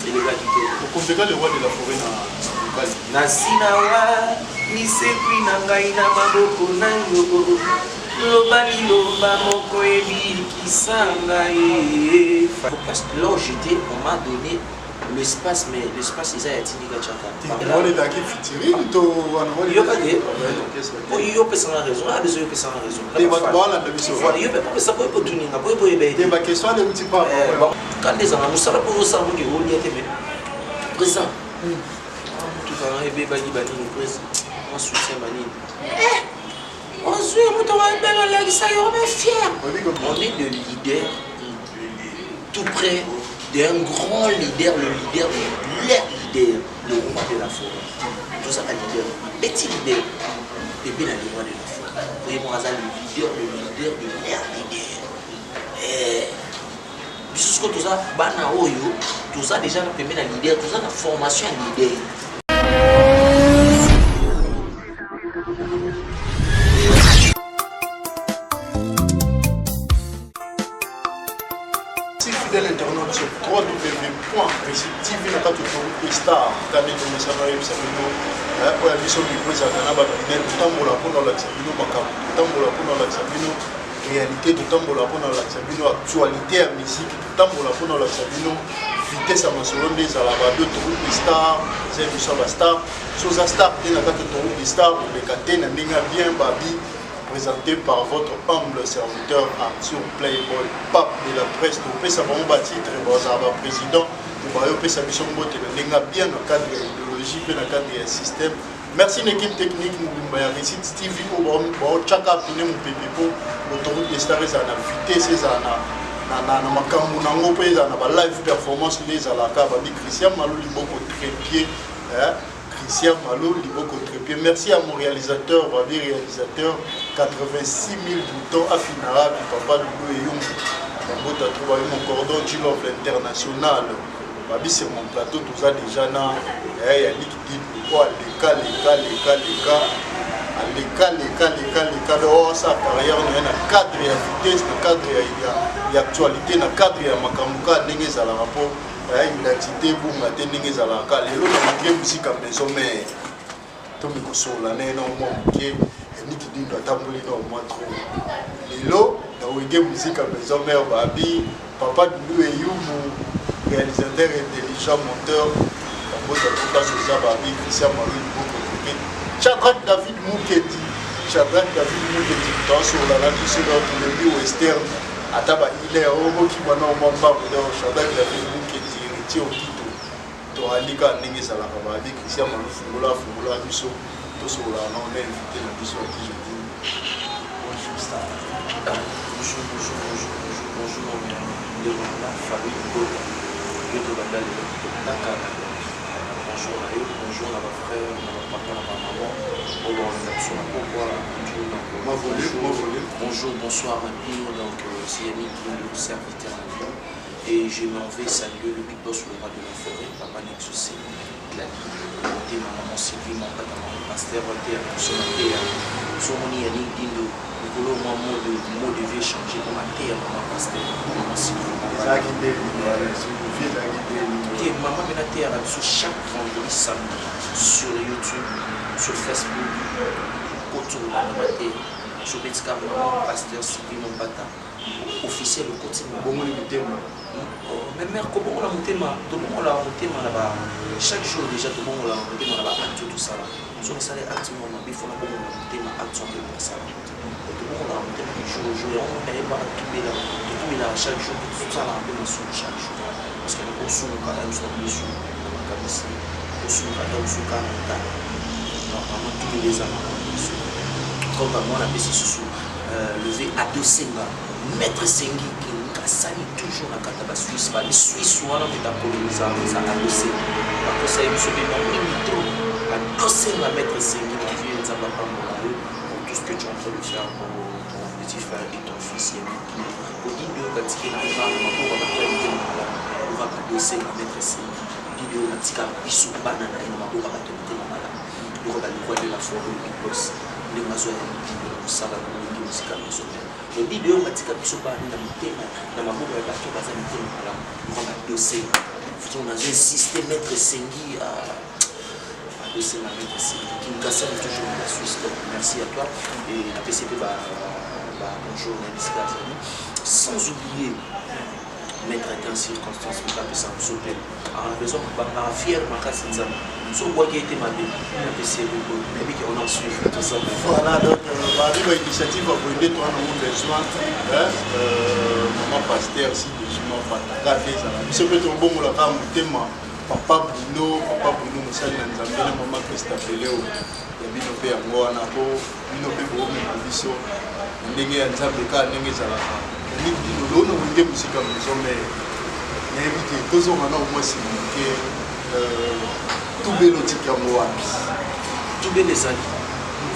Eleka kitoko. Okombeka le roi de la forêt na mobali. Nasina wa lisekwi na ngai na maboko na yo, loba liloba moko ebikisa ngai. Parce que là où j'étais, on m'a donné l'espace, mais l'espace eza ya Tindika Tchaka. Wana ezalaki featuring to wana? Yoka te, yo opesanga raison, a besoin yopesanga raison. Te, bato baolanda biso. Yo mpe popesa po otuninga po boyeba ete baquestion wana euti pa. Kanda ezanga mosala mpo ozosala moke olia te, mais président, motuka na ebebaki banini, président mwa soutien banini, ozwi moto ebeba, olakisaki obe fier. On est de leader tout près d'un grand leader, le leader de leur leader, le roi de la forêt. Tout ça, un leader, petit leader, bébé, le roi de la forêt. Voyez-moi, le leader, le leader de leur leader. Biso sikoyo toza bana oyo toza déjà na pembe na leader, toza na formation ya leader. Si fidèle internaute sur www.réussite na kati autoroute star kande tomesana oyebisa bino oyo ya biso micro ezalaka na bapine. Totambola mpona olakisa bino makambo, totambola mpona olakisa bino réalité, totambola mpona olakisa bino actualité ya musique, totambola mpona olakisa bino vitesse ya masolo nde ezalaka. Babi autoroute star eza émission ya bastar. So oza star te na kati autoroute star, oleka te na ndenge ya bien. Babi présenté par votre humble serviteur Arthur Playboy, pape de la presse. Topesa bango batitre, bazala baprésident to bayopesa biso mbote na ndenge ya bien na cadre ya idéologie mpe na cadre ya système. Merci na équipe technique mobimba ya Réussite TV oyo baotyaka pine mopepe mpo autoroute de star ezala na vitesse, ezala na makambo nango mpe ezala na balive performance nde ezalaka. Babi Christian Malo liboko trépied, Christian Malo liboko trépied. Merci à mon réalisateur, babi réalisateur 86 000 boutons afinara papa Doudou Eyungu bambota trop, babi mon cordon Gilov international. Babi sur mon plateau toza déjà na Yannick Didu oyo aleka leka leka leka aleka leka leka leka do sa carrière na ye na cadre ya vitesse, na cadre ya actualité, na cadre ya makambo kaka ndenge ezalaka mpo ya identité ebunga te ndenge ezalaka. Lelo na moke mosika maison mare tomi kosola na ye na mwa moke. Yannick Dindo atamboli na mwa trop lelo na Wenge Musica Maison Mère. Babi papa Dudu Eyumu, réalisateur intelligent, monteur bambota tokasi oza. Babi Christian Marie Liboko Tope, Chadrak David Muketi, Chadrak David Muketi toasola na biso. Donc tolembi western ata baile okokima na mwa mbango. Donc Chadrak David Muketi, héritier Okito, toali kaka ndenge ezalaka. Babi Christian Marie, fungola fungola biso tosololaka na ona invité na biso ya qui je dis bonjour star. Bonjour, bonjour, bonjour, bonjour, bonjour, ndeko na famille Bota yo tobanda lelo tokaka. Bonjour na yo, bonjour na bafrère, na bapapa, na bamama oyo baolanda biso na pokwa. Bonjour, bonsoir à bino. Donc c'est Yannick Dindo, serviteur na bino, et je m'en vais saluer le big boss, le roi de la forêt, papa Nexus Gladi motema, maman Sylvie Mampata, pasteur Walter biso mateya. Somoni Yannick Dindo likolo mwa mot de vie changé mpo mateya mama pasteur, mama Sylvie. Ezalaki nde te mama mpe nateyaka biso chaque vendredi, samedi sur YouTube, sur Facebook. Kotolanda mateya sobetika mama pasteur Sylvie Mombata officiel okoti. Bongoli motema. Mais mare, kobongola motema, tobongolaka motema na ba chaque jour déjà. Tobongolaka motema na baacte oyo tosala. So nasala acte moko mabe, fona bongola motema, acte wana ekosala. Tobongolaka motema du jour au jour. Yango nayebaka tubela, totubelaka chaque jour, tosalaka mpe masumu chaque jour, parce que nakosumuka ya biso na misu na makanisi, kosumuka ta mosuka na kotala. Normalement tubela eza makambo biso. Comme mwana apesi susu levé adosenga maître Sengi Kingasani toujours na kati ya basuisse, babi Suisse wana moto akoloniza eza adosenga, bakosa ye biso mpe mingi trop. Adosenga maître Sengi, mon vieux, Nzambe apambola yo pour tout ce que tu es en train de faire pour ton petit frère et ton fils Yannick. Odindi oyo katikela nga na maboko ya bato ya mitema malamu ovaka adosenga maître Sengi. Didi oyo atikaka biso bana na ye na maboko ya bato ya mitema malamu loko ba le roi de la forêt, big boss, ndenge azwa ya Didi na mosala na Wenge Musica Maison Mère. Donc Didi oyo atika biso bana na motema na maboko ya bato baza mitema malamu loka badosenga. Donc nazo insiste, maître Sengi adosenga, maître Sengi Kingasani, toujours la Suisse. Donc merci à toi et napesi mpe ba bonjour na bisika azali, sans oublier maître en circonstance moto apesa biso mpe aa besoin bangaka fier makasi. Nzambe so obwaki ete mabe, napesi ye boko, nayebiki on en suivre tout ça. Voilà, donc babi ba initiative ya boye nde toza nango besoin. Mama pasteur si dejima fataka nde ezala biso mpe tobongolaka motema. Papa Bruno, papa Bruno, mosali na Nzambe, na mama Krista Peleo ya bino mpe yango wana, po bino mpe boomema biso na ndenge ya Nzambe, kaka ndenge ezalaka. Yannick Dino, loono Wenge Musica Maison Mère, nayebi te, tozonga na omwa nsima moke. Tubela otiki yango wapi? Tubela ezali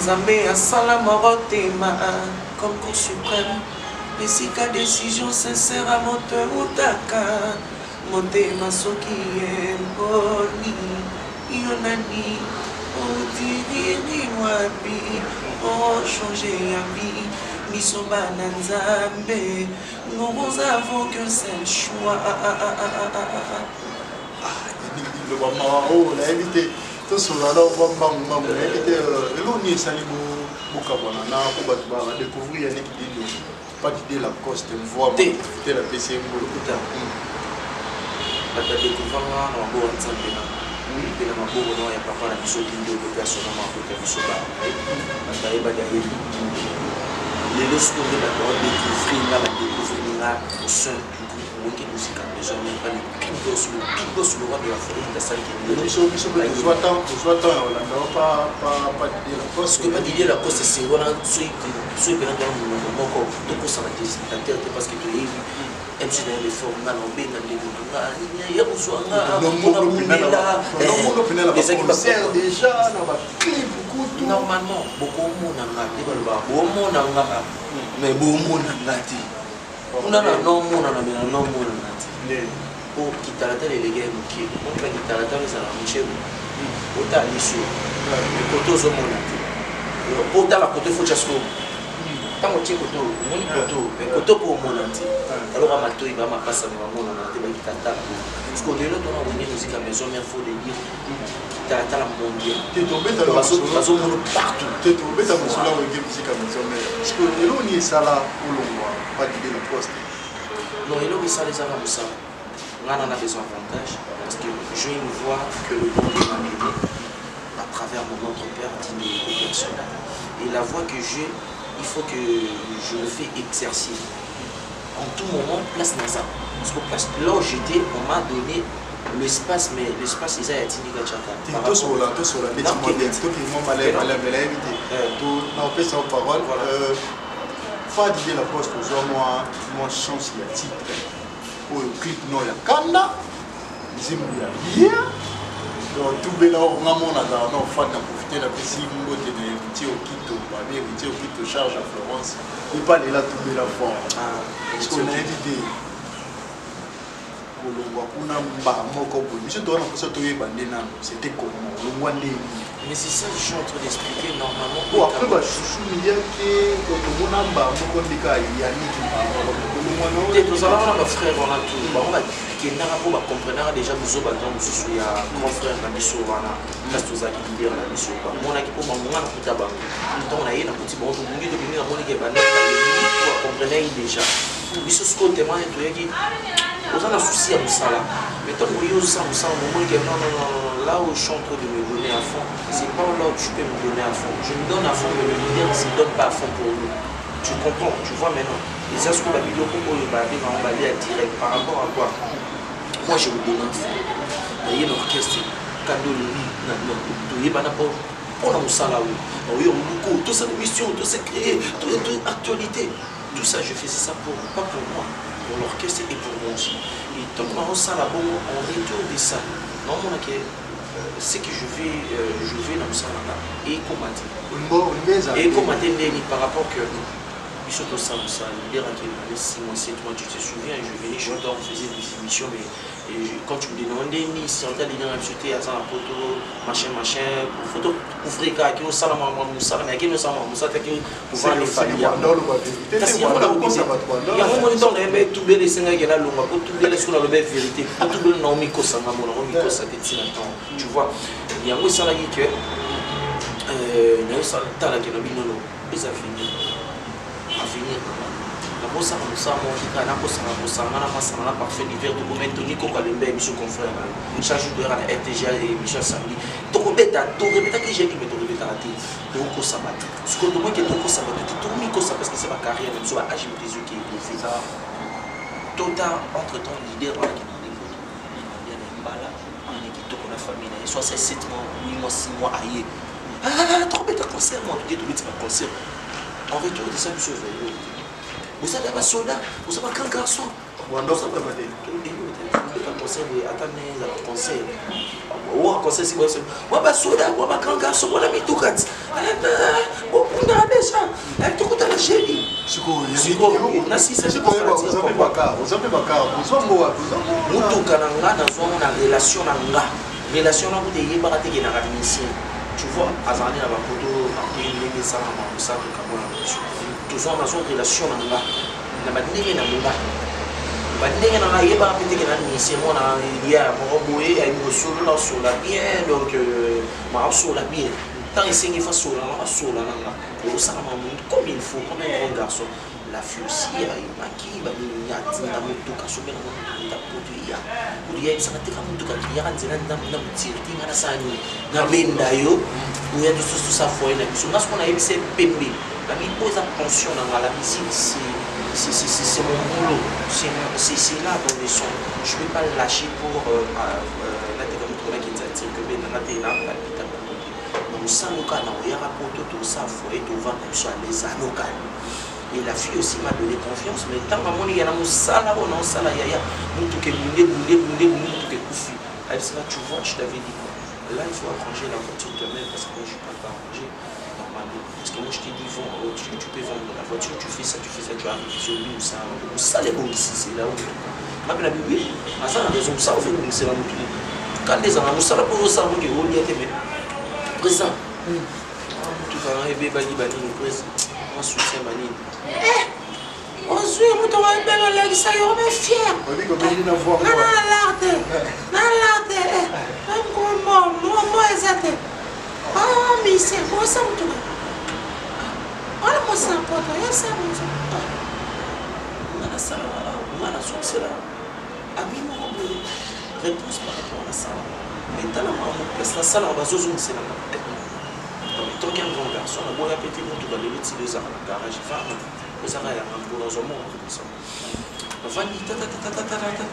Nzambe asala motema comme cour suprême, esika décision sincère ya moto eutaka. Motema soki eponi yo, nani outinini wapi ochange ya vie? Biso bana Nzambe, nous avons qu'un seul choix. Liloba mawa oyo nayebi te, tosolola na mwa mbangu mbangu. Nayebi te eloko nini esali bokabwana na po bato badécouvrir Yannick Dino pas Didier Lacoste mvoi Te. te, napesi ye mbolo. Lokuta. Bato badécouvranga na maboko ya Nzambe na mpe na maboko nao ya papa na biso Dindolo mpe asonama akota biso bana. Bato bayebaki ayebi lelo sikoyo nde bato badécouvrir nga, badécouvrir nga au sein du groupe Wenge Musica Maison Mère, pas le big boss, le big boss, le roi de la forêt, asalaki. Biso mpe tozwa temps ya kolanda pa Didier Lacoste. Parce que pas Didier Lacoste esengo wana, soki mpena tona monoko moko, tokosaka téléspectateur te, parce que toyebi MC na ye l'effort nga na obenga ndeko nga ya kozwa nga mpona bundela. Ezalaki déjà na baclip kutu. Normalement bokomona nga nde balobaka bomona nga, mais bomona nga te kuna na nomonana, me na nomonana te po kitalatala eleki ya moke. Moni bakitalatala ezalaka mochebe, otala liso koto ozomona te, po otala koto efo tya sikoyo. Ntango otie koto, omoni koto, mais koto mpo omona te. Aloka matoi bamapasa me bamonana te, bakitatala. Parce que lelo tona Wenge Musica Maison Mère, faut le dire, kitalatala mondial, bazomona partout. Te, tobeta mosolo ya Wenge Musica Maison Mère, parce que eloko nini esala olongwa pa Didier Lacoste? Non, eloko esala ezaka mosala. Nga nana besoin avantage, parce que j'ai une voix que le bon Dieu m'a donnée à travers mon autre père Dino personnel, et la voix que j'ai, il faut que je le fais exercer en tout moment. Place naza, parce que place là où j'étais, on m'a donné l'espace, mais l'espace eza ya Tindika Chaka. Tosolola, tosolola ndeti mwa bien, toki mwa maleme, nayebi te, naopesa yo parole. Fa Didier Lacoste, ozwa mwa chance ya titre oyo, clip no ya kanda, nzembo ya bien. Donc tubela oyo nga mona azala na ofan na profite, napesi mbote na Héritier Okito, babi Héritier Okito, charge ya Florence epa lela tubela fort, parce que nayebi te kolongwa kuna mba moko boye. Biso toza na mposa toyeba nde nano c'était comment, olongwa ndeni? Mais c'est ça que je suis en train d'expliquer normalement. Po après bashushu miyake, tomona mba moko ndeka Yannick kolongwa na. Te, tozalaka na bafrère wana tu, bango bakendaka mpo bacomprenaka déjà biso bato mosusu ya grand frère na biso wana. Place tozalaki, leader na biso bamonaki mpo bango, nga nakuta bango. Ntango na ye nakuti bango, tobungi, tobimi, namoniki bacomprenaki déjà biso. Sikoyo tema toyaki, oza na souci ya mosala, mais ntango oyo osala mosala, momoniki non, non, non, non, là où je suis en train de me donner à fond, c'est pas là où tu peux me donner à fond. Je me donne à fond, mais le leader ne se donne pas à fond pour nous. Tu comprends? Tu vois maintenant, eza sikoyo babiloko oyo babengango balia direct par rapport à quoi moi je me donne à fond. Naye na orchestre Kandoleli, toyebana mpo mpona mosala oyo oyo moko, tosala mission, tose créer actualité, tout ça. Je faisais ça pour, pas pour moi, pour l'orchestre et pour moi aussi. Et tant que naosala bongo, en retour de ça, naomonake ce que je vais na mosala nanga ekoma te, ekoma te ndeni par rapport que biso. Biso tosala mosala, leader akende 6 mois, 7 mois. Tu te souviens, je venais chez toi, on faisait des émissions, mais et je, quand tu me demandais ni chantal leader na biso te aza na poto, machin machin, faut ouvrir kaka aki osala mwa mosala, mais akende osala mwa mosala te, aki kovanda ne famille. Kasi yango yango moni ntango nayeba etubele esengaki nalonga po tubele soki naloba vérité, po tubele naomikosanga mo naomikosa te ntina ntango, tu vois. Yango esalaki ke nayosala talaki na binono eza avenir, avenir nanga nakosala mosala moko te kaka nakosala kosanga na masanga na Parfait d'hiver. Tokoma Tony Koko alembe ya biso, confrère na yo, chaque jour toyaka na RTG, émission ya samedi tokobeta, torebetaki jeudi, mais torebetaka te, tokokosa bato. Sikoyo tomoki tokosa bato te, tomikosa parce que c'est bacarrière na biso, baage moto ezoki élevé tota. Entre temps leader wana akendaka nde poto ya na mbala ane kitoko na famille na ye, soit 7 mois, 8 mois, 6 mois, aye tokobeta concert mwa toke, tobeti baconcert. En retour de ça, biso ezali oyo te, bozala basoda, boza bagrand garçon. Tobeta concert boye, ata nde ezala concert owa concert si boyesa wa basoda wa bagrand garçon, wana mituka ti bokundaka deja, tokutana jeudi. Motuka na nga nazwango na relation na nga, relation na kuta eyebaka te kendaka musicien, tu vois, azala nde na bapoto ate ndenge esalama mosala tokamona biso tozwa, nazwa relation na nga na bandenge na nga, bandenge na nga ayebaka mpe teke na musicien mwana ya moko boye, ayebi kosolola, osola bien, donc maosola bien. Ntango esengi fa sola na asola na nga, osala makambo comme il faut, comme un grand garçon. La fille aussi ayebaki banini, atinda motuka, soki na motuka poto ya kutu yayebisaka teka motuka, yaka nzela na motirki, nga nasala nini, nabenda yo oya tosososa foyer na biso. Nga soko nayebisa pembe babi po eza pension na nga, la musique c'est mon boulot, c'est là dans le son, je peux pas lâcher pour nateka motuka nakenza tirke bendanga te na palpita poto mosala kaka na oyaka poto, tosala foyer, tovanda biso à l'aise alokali. Et la fille aussi m'a donné confiance, mais ntango amoni ya na mosala oyo naosala, yaya, motuka ebunde bunde bunde bunde, motuka ekufi, ayebisaka: "Tu vois, je t'avais dit quoi? Là, il faut arranger la voiture toi-même, parce que moi je peux pas arranger normalement, parce que moi je t'ai dit vends, tu peux vendre la voiture, tu fais ça, tu fais ça, tu as révisé obi mosala mosala ebongisi." C'est là où nga mpe na bibi aza na raison, mosala ofe ebongisela motu kanda ezala mosala mpo ozosala moki olia te. Mais président, motuka na ebebaki banini, président mwa soutien banini, ozwi moto wabenga olakisaki obe fier nga na alar te, na alar te, mo eza te mise bosa motuka wana mosala poto yebisa moto nga nasala, nga nazongisela abi moko boye réponse par rapport na sala, mais tala makambo place nasalaka, bazozongiselanga. Tant qu'un grand garçon, naboya pe te motuka lelo tilo ezaka na garage, vana ezaka yanga mpo nazwa moko komisa navandi tatatatatata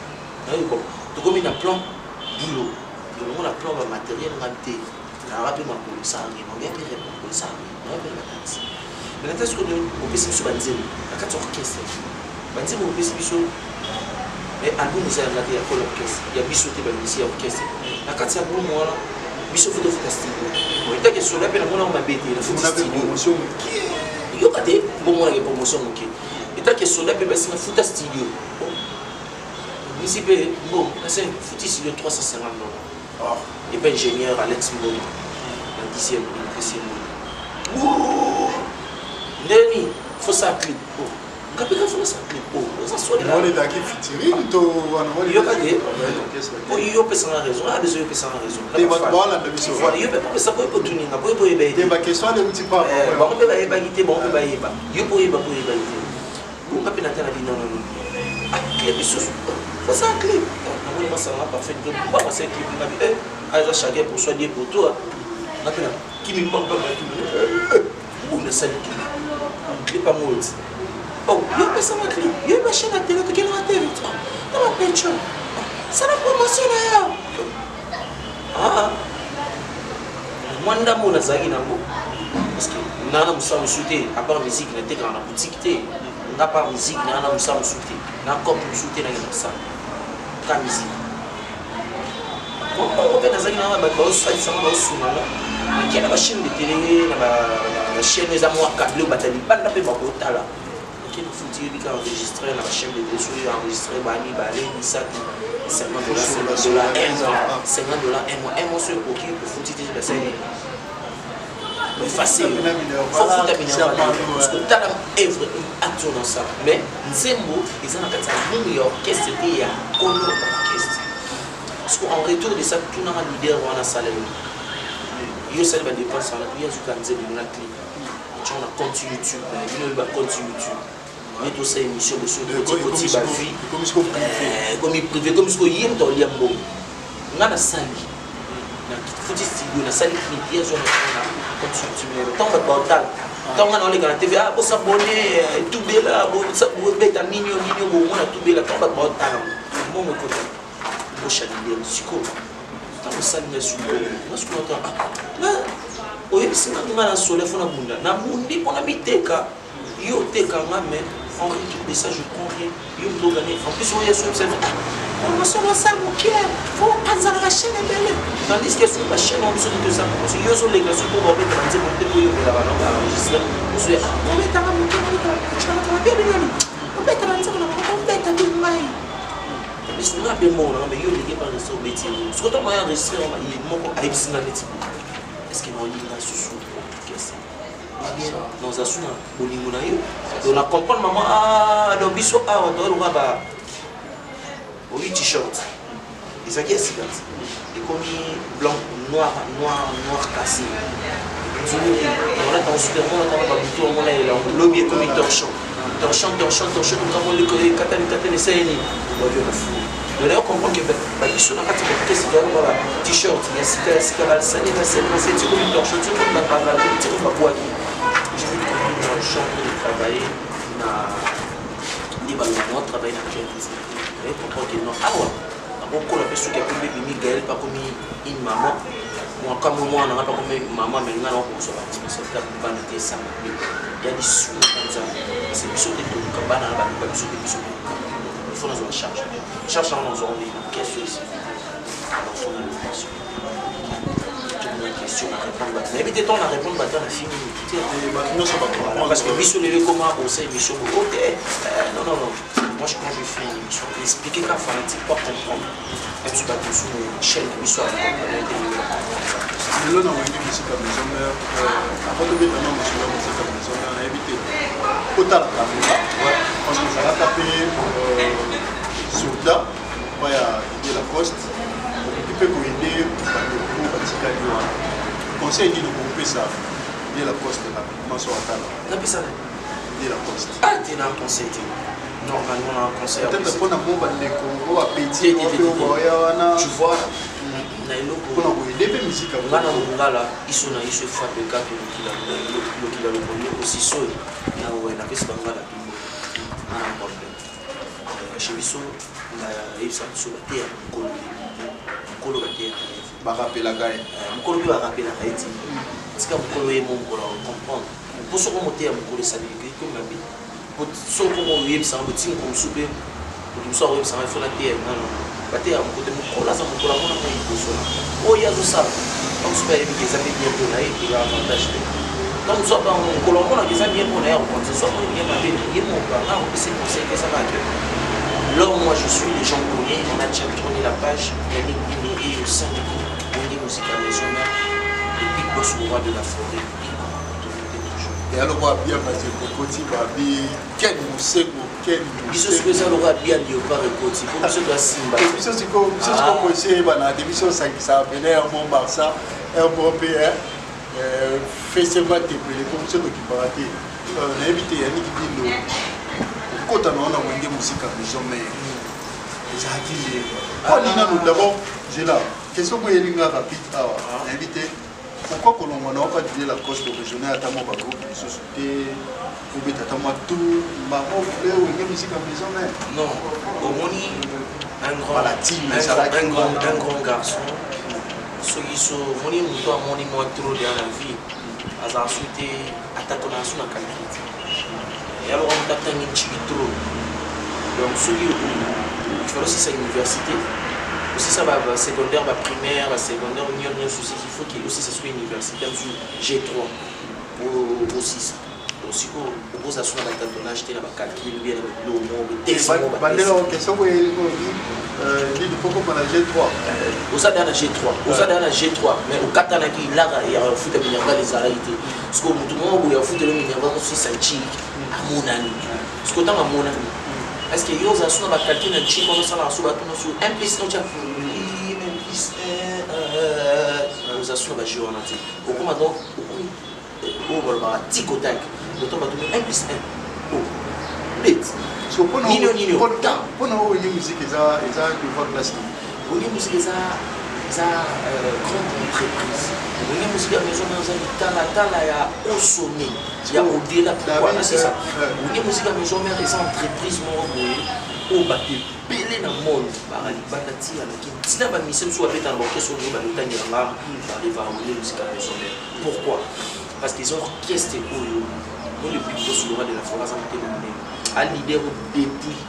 nayoki. Bon, tokomi na plan boulot, tolongo na plan bamatériel, nga te nayaka mpe makolo esalami naoya mpe makolo esalami naya mpe na taxi. Mais na taxi kono opesi biso banzembo na kati ya orchestre, banzembo opesi biso, mais album eza yanga te, ya kolo orchestre ya biso te, bamisi ya orchestre. Na kati ya album wana biso fo tofuta studio etake sola mpe namona mabe te, nafuti studio, yoka te, bomonake promotion moke etake soda mpe basinga futa studio misi mpe bon nase futi studio 350 $. Epa ingénieur Alex Mboni na 10e électricien Mboni ndeni fosala clip nga mpe kafo nasala clip oza. Yoka te po yo opesanga raison, a besoin yo opesanga raison. Yo mpe popesa po otuninga po oyeba ete bango mpe bayebaki te, bango mpe bayeba yo mpo oyeba po oyebaki te. Bonga mpe natala bi nonono clip lisusu osala clip, namoni masanga Parfait mbango asala clip nga bi aza chacun pour soi, Dieu pour toi. Nga mpe na kimi mbango mpe bakimi bongo nasali clip, clip yango oti oh yo opesanga clip, yo yeba chaîne ya télé, tokelanga tv na bapecho, sala promotion na yo. Mwa ndambo nazalaki nango parce que nga na mosala mosusu te à part musique, natekaka na boutique te. Nga part musique naa na mosala mosusu te, na cope mosusu te, nakenda kosala ka musique. Mbongo mpe nazalaki na bato baosalisanga, baosunganga, nakenda bachaîne de télé na bachaîne eza mwa câble, bato ya libanda mpe bakotala. Moke nafuti, yebi kaka enregistré na bachaîne de télé, soki enregistré ba mibale, misato, 50 dollars, 50 dollars un mois, 50 dollars un mois, un mois. Soki okoki ofuti te, basali efase, fofuta minerval. Parce que tala œuvre, acte oyo nasala, mais nzembo eza na kati ya album ya orchestre te, ya kolo orchestre. Parce que en retour de ça, tunaka leader wana asala yo, yo osali badépense wana, yo azuka nzembo na clip, otiango na compte YouTube na bino. Oyo bacompte YouTube nde tosala émission boso, ekoti bavie, ekomi privé, ekomi sikoyo ye moto aolia mbongo. Nga nasali, nafuti studio, nasali clip, ye azwa na compte YouTube na ye. Ntango bato baotala, ntango nga naoleka na TV, ah, bosabone, tubela, bobeta nini o nini o, bomona tubela. Ntango bato baotala, mbongo ekota poche ya leader. Sikoyo ntango osali nga suko nga sikoyo, ata oyebisi nga, nga na sole fo nabunda, nabundi mpona miteka, yo oteka nga, mais en retour de ça je prends rien. Yo moto ogane, en plus oyo yesu oyebisa, promotion osala moke, fo panzana bachaîne ebele, tandis que soki bachaîne wana biso toza promotion, yo ozoleka, soki mpo babeta banzembo te, po yomelaka na baenregistre, ozoya obetaka moke, obetaka binoni, obeta banzembo na bango, obeta bi ngai biso nga mpe mbongo nanga. Mais yo oleki pa enregistre, obeti yango. Soki ntango ya enregistre ye moko ayebisi nga neti, est ce que naolinga susu orchestre? Naoza su na bolingo na yo. Donc na comprendre mama. Ah, donc biso awa toyoluka ba oyi t-shirt ezalaki ya sika ti ekomi blanc, noir, noir, noir cassé, nzuluki olata super, mona ntango babutu yango na elango, lobi ekomi torchon, torchon, torchon, torchon, tokambo ekatani katani, esaleli obwaki na fulu. Donc nayo comprendre que babiso na kati ya orchestre toyaloba ba t-shirt ya sika ya sika, basali basali basali, ti komi torchon, ti komi bato, ti komi babwaki. J'ai vite compris, moi je suis en train de travailler na nde balobaka na travailler na créativité. Naye comprendre que non, awa nakokola mpe soki akomi ebimi Gael mpe akomi une maman, mwakamwe mwana nanga mpe akomi mama, me nga nakokozwa baresponsabilité ya bana te. Esanga mpe ya lisumu na Nzambe, parce que biso te toluka bana na baluka biso te, biso toluka. Il faut nazwa charge, charge yango nazwa ndenge na question esi bafona location question na répondre bato, nayebi te ntango na répondre bato na fini. Bato nyonso. Parce que biso lelo ekoma osa émission bo ok, non, non, non, moi quand je fais une émission, expliquer ka fanatique pas comprendre, même si bato mosusu chaîne na biso acomprendre te. Lelo na Wenge Musica Maison Mère, avant tobetana masolo ya mosika Maison Mère, nayebi te otala caméra, parce que ozalaka mpe soldat pa ya Didier Lacoste, okoki mpe koyede bandeko batikali wana. Conseil nini okopesa Didier Lacoste rapidement so atala? Napesa Didier Lacoste. Ah te, na conseil te, normalement na conseil. Peut-être mpona mo bandeko o bapeti mpe baoya wana. Tu vois, na eloko mpona koyede mpe misika. Nga na mongala iso na iso efabrikaki lokila lokolo osisoyi na we napesi bangala bimbo nga na problème chez biso. Nayebisa biso bateya mokolo te, mokolo bateyaka ye. Barapelaka ye. Mokolo mpe barapelaka ye ti tika mokolo ye mo mokolo comprendre, mpo soko moteya mokolo esaleliki ekomi mabe. Soko oyebisanga botingi mokolo mosusu mpe moto mosusu akoyebisanga ifo nateya nano, bateyaka mokolo te. Mokolo aza mokolo, amona mo liboso na oyo azosala ntango mosusu mpe ayebiki eza mpe bien mpona ye, eza avantage te. Ntango mosusu aba mokolo amonaka eza bien mpona ye, akokonza so amoni bien mabe ye moko. Nga akopesa conseil te, ezaka que là où moi je suis, les gens connaissent, on a déjà tourné la page. Yannick Bino est au sein du groupe Wenge Musica Maison Mère, le big boss, le roi de la forêt. Toujours. Eya lokola bien bazekokoti babi Ken Moseko, Ken. Biso sikoyo eza lokola bia léopard ekoti po biso toasimba. Biso sikoyo, biso sikoyo kosi eyebana te, biso osangisaka pene air mo Barça, air mo mpe festival tepele, po biso tokipaka te. Nayebi te, Yannick Dindo, okota na wana Wenge Musica Maison Mère ezalaki nde mpo nini? Nano d'abord zela question mpo eyelinga rapide awa. Nayebi te pourquoi kolongwa na oka Didier Lacoste régional, ata mwa bagroupe lisusu te, obeta ata mwa tour bango mpe Wenge Musica Maison Mère. Non, omoni, un grand, Voilà, team, un grand garçon, soki so omoni moto amoni mwa trop deya na vie, azala su te, atatonaka su na calcul te. Ya loka moto atangi nciki trop. Donc soki il fallait osisa université, osisa basecondaire, baprimaire, basecondaire nyonso nyonso osisi, il faut que osisa soki université mosusu G3 osisa. Donc sikoyo okozala so na batâtonnage te, na bacalcul bien, na babiloko moko texte moko. Bandela question boye obi nini po koma na G3? Oza deya na G3, oza deya na G3, mais okatanaki laka ya futa minerval ezalaki te. Sikoyo motu moko boye afuteli minerval, kosisa nciki amonani. Sikoyo ntango amonani, est ce que yo ozala so na bacalcul na nciki wana osalaka so batuna so 1 plus 1, otya 1 plus 1, oza so na bajeu wana te. Okoma donc okomi oyo balobaka tic au tac. Oto batumi 1 plus 1, o bet. So mpona Nini nini? Mpona oyo Wenge Musique eza niveau classe nini? Wenge Musique eza grande entreprise. Wenge Musique ya Maison Mère eza litalatala ya au sommet, ya au-delà. Pourquoi? David, C'est ça. Wenge Musique ya Maison Mère eza entreprise moko boye oyo bato ebele na monde baka libanda tialaki ntina bamise mosusu babeta na baorchestre oyo balotangela nga, barêvaka Wenge Musique ya Maison Mère. Pourquoi? Parce que eza orchestre oyo mo le big boss, le roi de la forêt, aza motema monene, aleader depuis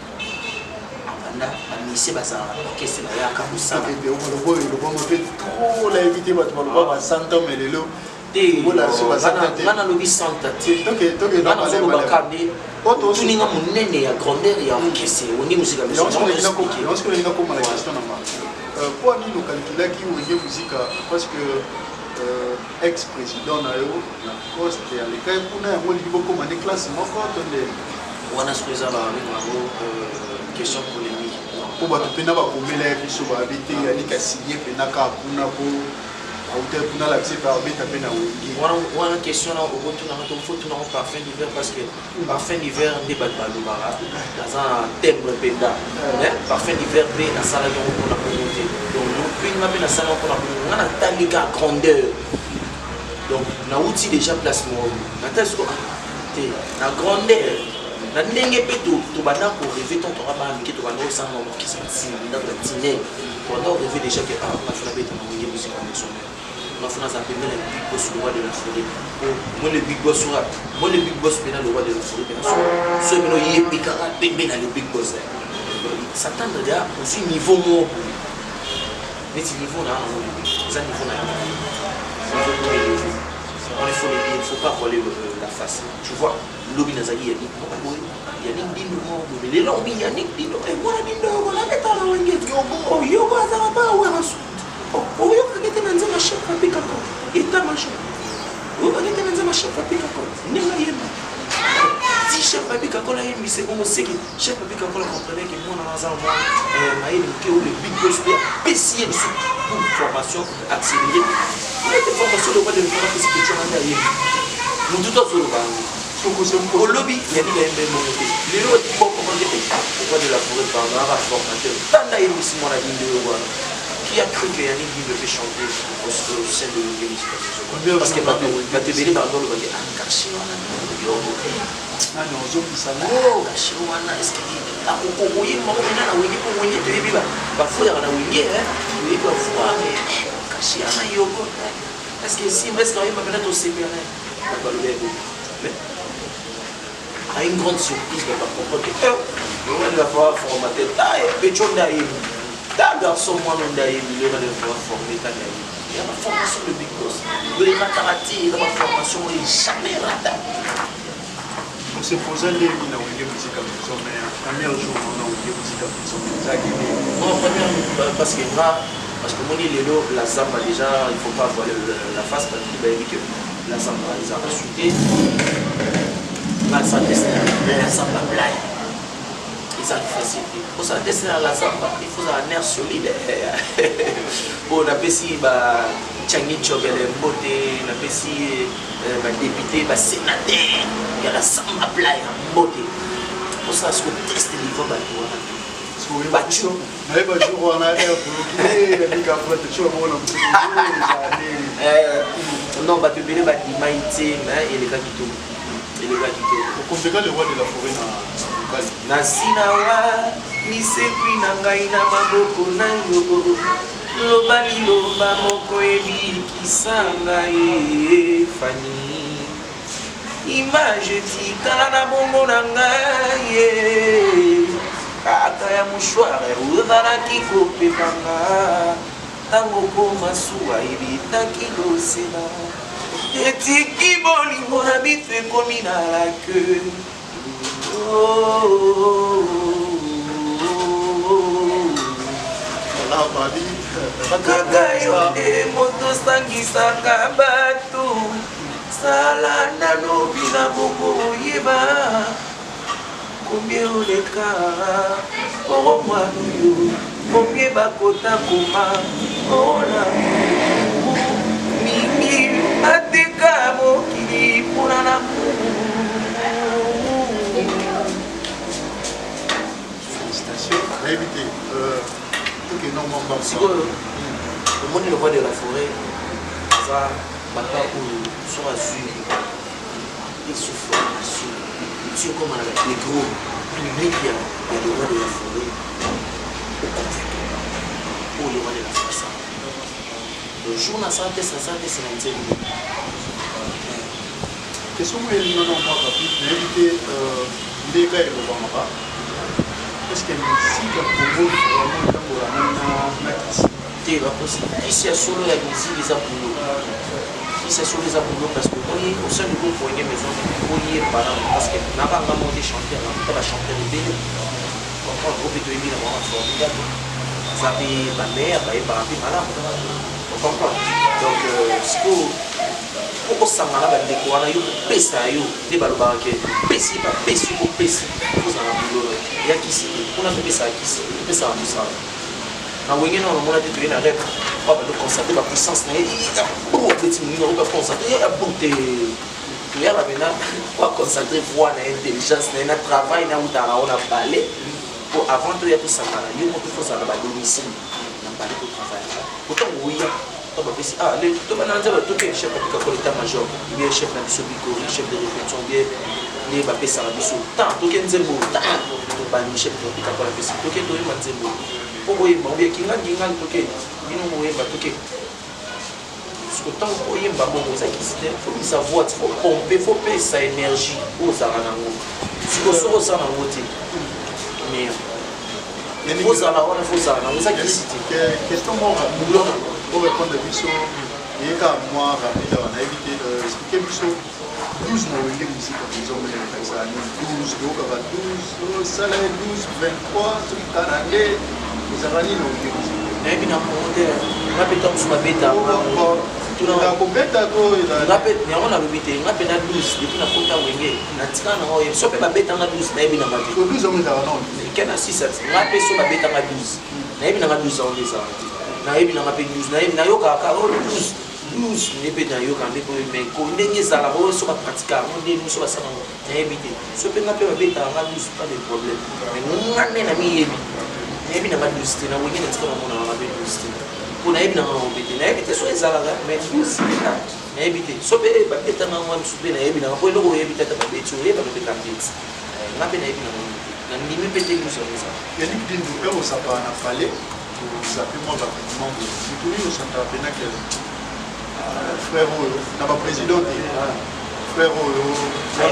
abanda. Bamise bazalaka na orchestre, bayaka kosala. Oloba oyo elobama mpe trop, nayebi te, bato baloba ba 100 ans, mais lelo Te. Bola so basanta te. Nga nalobi santa te. Toke. Nga nazolobaka nde Po tuninga monene ya grandeur ya orchestre Wenge Musique. Yango sikoyo nalinga koma na question na nga: mpo nini ocalculaki Wenge Musique? Parce que ex président na yo na poste alekai kuna, yango olingi bokóma nde classe moko to nde? Wana sikoyo eza babenga yango question polémique. Mpo bato mpena bakomela ya biso bayebi te, Yannick asigne mpena kaka kuna po auta kuna, alakisi mpe abeta mpe na Wenge. Wana question na okotunanga to fo tunango Parfum d'hiver, parce que Parfum d'hiver nde bato balobaka aza na timbre mpenza. Mais Parfum d'hiver mpe asalaki yango mpona bongo te. Donc lopinga mpe nasala yango mpona bongo. Nga natali ka grandeur, donc nauti déjà place moko, natali siko te na grandeur na ndenge mpe tobanda korêver. Tant toka bana mike, tobanda kosanga orchestre ntina ndako ya tinel, tobanda korêver déjà ke ah, nga fona beta na Wenge Musique ya Maison Mère, nga fona aza pembeni na big boss, le roi de la forêt. Po moi le big boss ora, moi le big boss mpena, le roi de la forêt mpena, so so bino oyebi kaka pembeni na le big boss, s'attendre déjà ozwi niveau moko boye neti niveau na yango eza niveau na yango, niveau moko élevé. On, il faut le dire, il faut pas voler la face, tu vois. Lobi nazalaki Yannick moko boye, Yannick Dindo moko boye, mais lelo obi Yannick Dindo, mwana Dindo nabeta na Wenge. Yogo yogo azala pa wera, oyokaki te na nzembo chef Papi Kako eta major, oyokaki te na nzembo chef Papi Kako ndenge ayemba ti chef Papi Kako ayembise bongo seki. Chef Papi Kako comprenait ke mwana aza mwa mayele moke oyo le big boss mpe apesi ye lisu pour formation accélérée ete formation le roi de l'forêt apesi petit wana nde ayebi motu to azoloba yango. Olobi Yannick ayembe mongo te lelo bokomande te. Roi de la forêt, pardon, aka formateur tanda ayembisi mwana Dindo oyo wana. Qui a cru que Yannick Dindo peut chanter au sein de Wenge Musique? Parce que bato ebele bandolobaki cachet wana yogo. Nani ozongisa ngo? Cachet wana, est ce que akokoyemba ngo mena na Wenge? Mpo Wenge toyebi bafuyaka na Wenge, toyebi bafuya, mais cachet wana yogo, est ce que simba, est ce que ayemba mpena tosepela na ye? Bato balobi ebo, mais à une grande surprise, va comprendre que le roi de la forêt formateur ta pecho nde ayebi ta garçon mwana nde ayebi le roi de la forêt formé ta nde ayebi ya baformation de big boss oyo erataka te. Eza baformation oyo jamais rata. On se posa ndenge na Wenge Musique ya Maison Mère, premier jour na Wenge Musique ya Maison Mère ezalaki nini? Non, première, parce que nga, parce que moni lelo la Zamba déjà, il faut pas voiler la face, parce que bayebi que la Zamba ezalaka su te. Nga sa test la Zamba blague ezalaki facile te. Osala test na la Zamba, il faut ozala nerf solide. Oyo napesi bachangi ncobele mbote, napesi badéputé, basénateur ya la Zamba blague mbote. Osala siko test niveau bato wana te. Nayeba jour wana air koloki yabika protection mona. Non, bato ebele bandimai te, mais elekaki to, elekaki to. Okompleka le roi de la forêt na mokali. Nasina wa misekwi na ngai na maboko na yo, loba liloba moko ebikisa ngai. Fani image etikala na bongo na ngai, kaka ya mouchoir ozalaki kopepanga ntango koma suwa ebetaki losela. Etiki bolingo na biso ekomi na la queue. Kaka yo nde moto osangisaka bato, sala nano bila bongo oyeba combien oleka oro mwana oyo combien bakota koma ona mingi bateka mokili mpona na Félicitations. Nayebi te tokende mwa mbangu. Sikoyo omoni le roi de la forêt aza papa oyo soki azwi essouffle nation ti okoma na badegre public ya le roi de la forêt, oconvaincre oyo le roi de la forêt asala le jour nasala te, nasala te na nzembo. Question moko elinga na mwa rapide, nayebi te ndeka elobamaka, est ce que musique ya Congo vraiment etambola na kisi? Te, bakosi. Kisi ya solo ya musique eza boulot. Kisi ya solo eza boulot, parce que omoni au sein du groupe Wenge Maison oyemba nano, parce que nakanga moko te chanteur, nakuta bachanteur ebele, comprendre o mpe toyebi na bango formidable, baza mpe bameilleur, bayembaka mpe malamu, ocomprendre. Donc sikoyo po osangana bandeko wana, yo kopesa yo nde balobaka ke pesi bapesi yo, kopesi kozala na boulot ya kisi te. Mpona topesaka kisi, topesaka mosala na Wenge na namona te. Toye na rep oyo bando constate bapuissance na ye, abeti moninga oyo baconcentre ye abo te. Toyaka mpena po aconcentre voix na ye, intelligence na ye na travail na utaka ngo na ballet. Po avant toya tosangana, yo moko fozala na badomicile na ballet, totravaillaka otango oya to bapesi ah to bana nzambe toke chef apika ko état major bien, chef na biso bikori, chef de répétition bien, nde bapesaka biso temps toke nzembo, temps tobandi, chef apika ko apesi toke toyemba nzembo mpo boyemba obie kingani kingani, toke bino boyemba toke. Siko ntango oyemba bongo eza kisi te. Faut bisa voix, faut pomper, faut pesa énergie oyo ozalaka nango. Siko soki oza nango te, mais ozala wana, faut ozala nango, eza kisi te. Question moko boulot. Orépondre biso eyeka mwa rapide awa, nayebi te, explike biso 12 na Wenge Musica Maison Mère ezala nini? 12 toyokaka 12, osala ye 12, 23, soki 42, ezalaka nini na Wenge Musica? Nayebi na kongo te. Nga mpe ntango mosusu babeta. Kobeta to? Nga mpe yango nalobi te. Nga mpe na 12 depuis nakota Wenge natikala nango oyebi. So mpe babetanga 12, nayebi nanga te. 12 yango ezalaka nano? Ke na 6 nga mpe so babetanga 12, nayebi nanga 12 yango nde ezalaka te. Nayebi nanga mpe 12, nayebi nayokaka kaka oyo 12 12 nde mpe nayoka nde mpe, mais ko ndenge ezalaka oyo so bapratika yango nde so basala yango, nayebi te. So mpe nga mpe babetaka nga 12, pas de problème, mais nga nde na miyebi, nayebi nanga 12 te. Na Wenge natika namona nanga mpe 12 te, mpo nayebi nanga yango mpe te. Nayebi te so ezalaka, mais 12 mpenza nayebi te. So mpe babetanga yango mosusu mpe nayebi nanga, mpo eloko oyebi te, ata babeti oyeba babeta mbeti. Nga mpe nayebi nango te, nandimi mpe te 12 yango ezala. Yannick Dindu, mpe ozapaka na palais, ozape mwa rapidement boye, motu nini osantaka mpena ke frère oyo na baprésident te, frère oyo?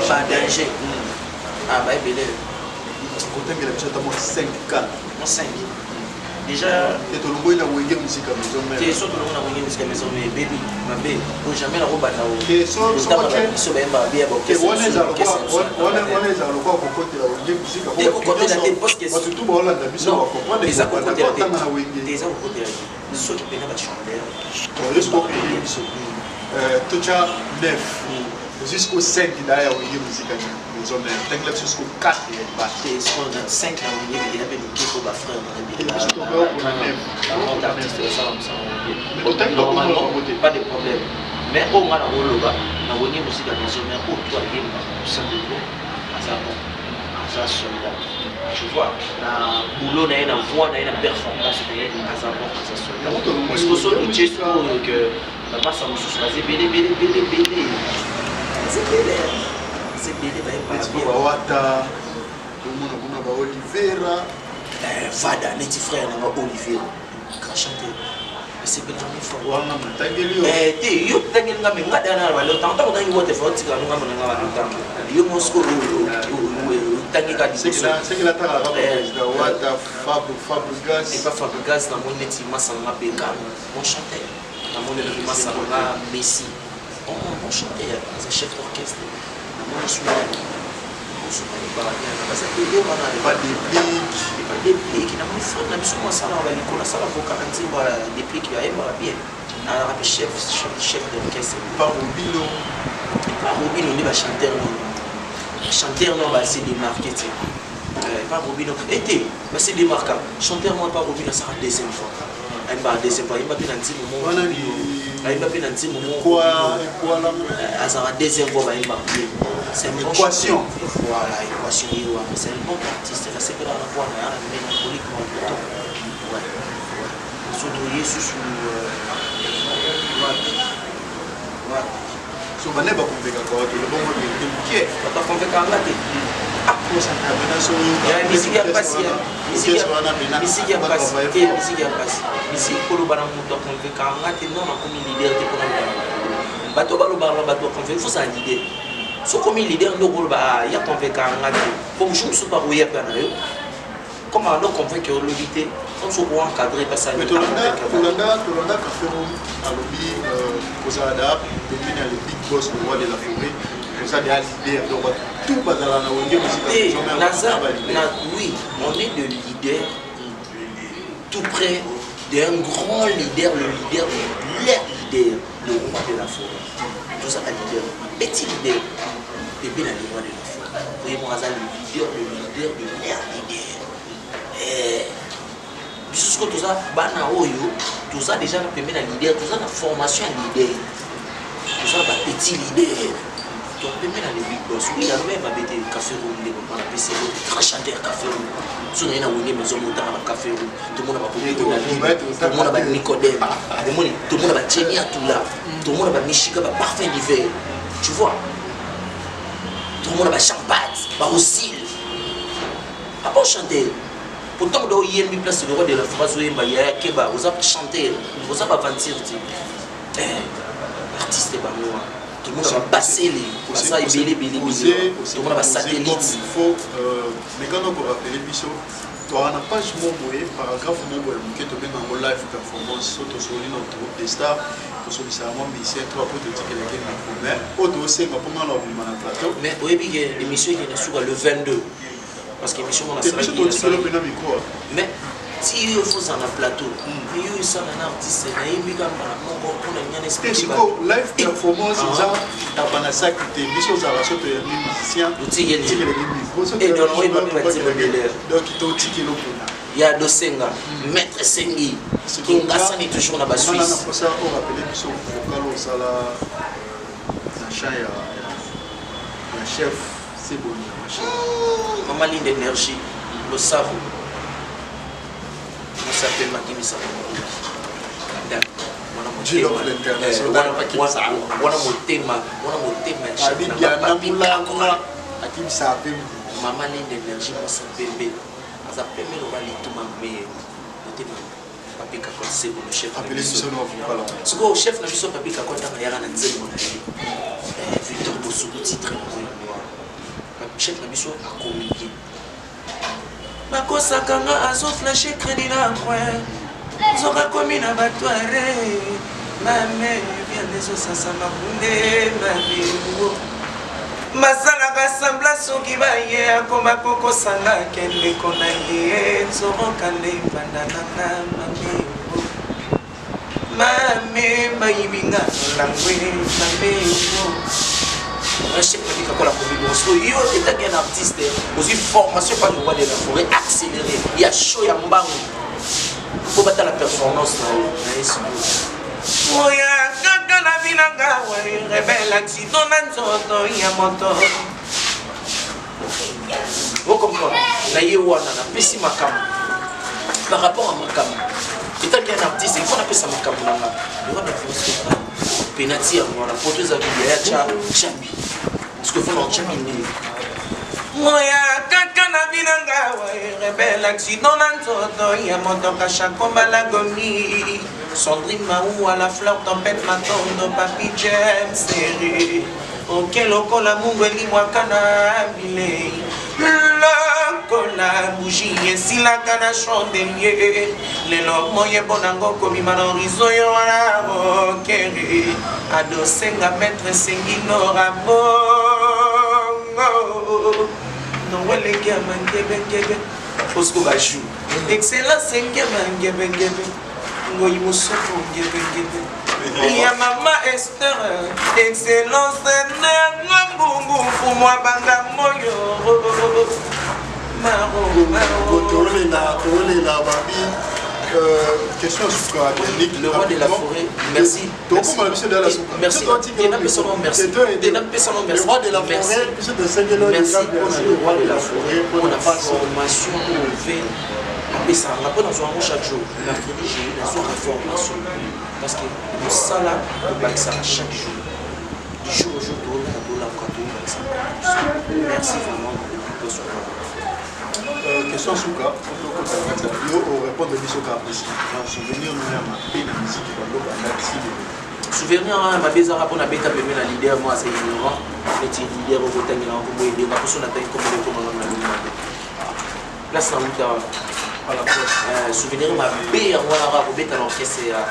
Badanger, ah, baebele. Kotangela biso ata mwa 5, 4. Mwa 5 déjà. Te, tolongoi na Wenge Musica Maison Mère. Te, so tolongo na Wenge Musica Maison Mère, ebebi mabe po jamais nakobanda. Biso bayemba babe ya wana ezala lokola kokotela Wenge Musica. Te, kokotela te, parce que bato tu baolanda biso bacomprendre. Eza kokotela te. Otanga na Wenge. Te, eza kokotela te. Soki mpena bachanteur. Biso totya 9 jusqu'au 5 da ya Wenge Musica Maison Mère, tangela biso jusqu'au 4 ya libanda. Te, 5 na Wenge eya mpe moke po bafrère. Artiste basala mosala. Normalement pas de problème, mais oyo nga nakoloba na Wenge Musica Maison Mère, oyo to ayemba simplement aza bon, aza soldat, tu vois, na boulot na ye, na voix na ye, na performance na ye, aza bon, aza soldat. Parce que soki otie sikoyo ke bamasa mosusu baza ebele ebele ebele ebele, baza ebele, baza ebele, bayemba. Bawata tomona kuna, ba Olivera. Vada neti frère nanga Olivier, grand chanteur, esepelaka fort. Wana natangeli yo. Te, yo tangeli nga, me nga dana na balotanga ntango otangi wote fa otikala nonga monanga balotanga yo mosiko otangi ka liboso. Sekela takalaka président Wata, Fabregas. Epa Fabregas namoni neti masanga Bekam, mon chanteur, namoni mpe masanga Messi. bon bon chanteur, aza chef d'orchestre. Namoni su nani mosusu bayembaka bien, baza ebele wana. Ba Déplique. Ba Déplique, namoni frère na biso mo asalaka balikolo, asala vocal na nzembo ya Déplique, ayembaka bien, azalaka mpe chef d'orchestre. Pa Robino. Pa Robino nde bachanteur nono, chanteur no base démarqué te. Pa Robino ete base démarqua chanteur moko. Pa Robino asaka deuxième fois, ayembaka deuxième fois, ayemba mpe na nzembo moko, ayemba mpe na nzembo moko, azalaka deuxième fois, bayembaka bien. C'est un bon Équation. Voilà, Équation ye wana, c'est un bon artiste. Nasepelaka na voix na ya mélancolique mwa kitoko. Ouais, surtout ye susu wapi wapi? So bane bakonvekaka wato lobongo te mokie. Bakonvekaka nga te. Misiki ya mpasi, misiki ya mpasi te, misiki ya mpasi, misiki koloba na moto akonvekaka nga te. Non, nakomi leader te mpona bato balobaka na bato baconvaincre. Faut zala leader. Soki okomi leader nde okoloba ya convaincre nga te, po mosu mosusu bakoya mpe na yo comme ando convaincre, olobi te comme soki oencadre basali. Tolanda Café Room alobi kozala da pembeni ya le big boss, le roi de la forêt, oza deya leader. Donc bato tout bazala na Wenge Musique. Oui, on est de leader tout près d'un grand leader, le leader de leur leader, le roi de la forêt. Tout ça, leader, petit leader bébé na le roi de la forêt. Vraiment aza le leader, le leader de leur leader. Biso sikoyo toza bana oyo toza déjà na pembe na leader, toza na formation ya leader, toza na bapetit leader topembe na le big boss. Oui, aloba ye mabe te. Café Room nde papa napesi ye, grand chanteur Café Room. So naye na Wenge Maison, motanga ba Café Room, tomona batomona banicodème, omoni, tomona bajeni atula, tomona bamishika, baparfum d'hiver, tu vois, tomona bachampate, barosil, abon chanteur. Pourtant do oyembi place le roi de la forêt azoyemba, yaya keba, oza chanteur, oza baventure te, artiste bango wana. Tomona babasele baza ebele ebele ebele, tomona basatellite. Faut mekana korappeler biso, toaka na page mo boye, paragraphe mo boye moke, tobenga yango live performance. So tosoli na Autoroute des Stars, tosolisaka mwa musicien to apo totikelaki micro, mais oyo tosenga mpo ngana obima na plateau. Mais oyebi ke émission ekende suka le 22, parce que émission mona. Biso totikeli mpena micro. Mais ti yo fozala na plateau, mais yo esala na artiste nayembi ka mbala moko mpona ngana. Sikoyo live performance eza taba na saki te. Biso ozala so toyambi musicien, totikelaki micro, donc totikeli mpona. Ya dosenga maître Sengi Kingasani, toujours na Basuisse. Naposa orappeler biso vocal osala na chant ya chef Seboni ya machine. Mama Linde Énergie, losavo mosape makimisa wana motema, wana motema. Akimisa pe. Mama Linde Énergie, mwasa pembe, aza pembe loba lituma me motema. Papi Kakol Sebono, chef na biso. Sikoyo chef na biso Papi Kakol, ntango ayaka na nzembo na ye Victor Bosuku, titre nango yango wana, chef na biso akomi bien: bakosaka nga, azoflashe crédit na coin, nzoka komi na batware mame viande ezosasa makunde mame basalaka sambla. Soki baye akoma kokosanga, kendeko na ye nzoroka nde ebanda nanga mame mame bayibinga langwe mame. Chef Papi Kakola komi bon. So yo etaki un artiste ozwi formation par le roi de la forêt, accéléré ya show ya mbangu mpo batala performance na yo na ye. Sikoyo oya kaka na binanga rebelle, accident na nzoto ya moto, ocomprendre na ye wana. Napesi makambo par rapport à makambo etaki un artiste, il faut napesa makambo na nga. Le roi de la forêt penati yango wana poto eza bilia ya chabi, parce que fona chabi ndenge moya kaka na binanga rebelle, accident na nzoto ya moto, kashakoma lagomi, Sandrine Maua, la fleur tempête, matondo Papi James seri oke lokola mungu elimwaka na bilei, lokola bougie esilaka na chandelier. Lelo moyebo nango kobima na horizon yo wana okere. Adosenga maître Sengino Rabongo Noël Ngema Ngebe Ngebe Osco Bajou Excellence Ngema Ngebe Ngebe Ngoyi Mosoko Ngebe Ngebe ya mama Esther Excellence Nanga Mbungu Fumwa Banga Moyo Maro Maro Tolela tolela babi question suka. Le roi de la forêt, merci. Tokoma biso de la suka. Merci. Merci. Le roi de la forêt, biso tosengeli. Merci le roi de la forêt mpona formation oyo ve apesaka mpo nazwa yango chaque jour, mercredi, jeudi nazwaka formation, parce que mosala tobakisaka chaque jour, du jour au jour toolaka, tolamuka, tobakisaka. Merci vraiment depuis poso. Question suka, tokota na kati ya yo, orépondre biso kaka précis: souvenir no ya mabe na musique bando banda ti lelo? Souvenir wana mabe ezaka mpona beta pembe na leader mo aza ignorant, neti leader okotangela nkombo ebenga mposo natangi nkombo ekomanga na longi mabe place na wuta wana. Souvenir mabe yango wana kaka kobeta na orchestre ya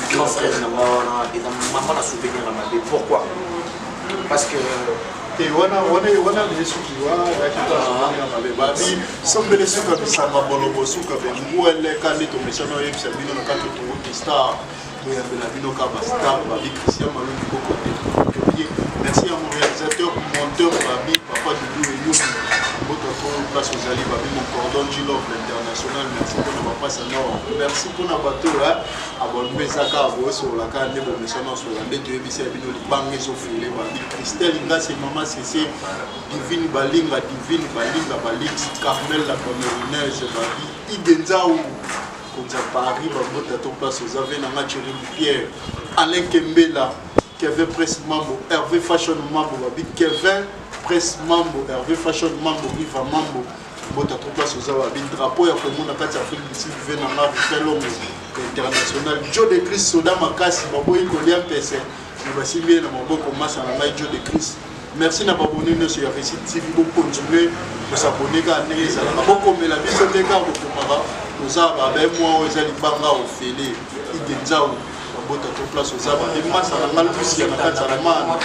grand frère na nga wana, eza mama na souvenir ya mabe. Pourquoi? Parce que Te, wana wana wana esuki wana mabe. Babi sombele suka bisanga bolobo suka bengu eleka nde tomesana oyebisa bino na kati Autoroute Star, toyambela bino ka bastar. Babi Christian Malongi Kokote. Merci à mon réalisateur monteur, babi papa Dudu Eyumi, mboto to place ozali. Babi mon cordon Gilov l'international, merci mpona bapasa nord, merci mpona bato abonnement ezaka bosololaka nde bomesana osola nde toyebisi ya bino libanga ezofele. Babi Christelle Ngasi, mama Sese Divine Balinga, Divine Balinga, Balix Carmel la Camerounaise, babi Igenzau konza Paris, bambota to place oza ve nanga Thierry Pierre, Alain Kembela, Kevin Presse Mambo, Hervé Fashion Mambo, babi Kevin Presse Mambo, Hervé Fashion Mambo, Riva Mambo, bota to place oza. Babi drapeau ya Kongo na kati ya Afrique du Sud, ve nanga Rufelongo international, Joe de Christ Soda Makasi, baboyi kolia mpese me basimbi ye na maboko. Masa na ngai Joe de Christ, merci na babone nyonso ya Réussite TV. Bocontinue kosabone kaka ndenge ezalaka, bokomela biso te kaka bokomaka toza babe mwa oyo eza libanga ofele. Igenzau, bambota to place oza. Babi masa na ngai Lusia na kati ya Allemagne,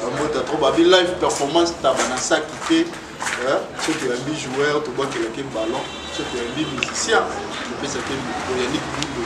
bambota trop. Babi live performance taba na saki te. Soki toyambi joueur, tobwakelaki ballon. Soki toyambi musicien, topesaki micro. Yannick Bundo.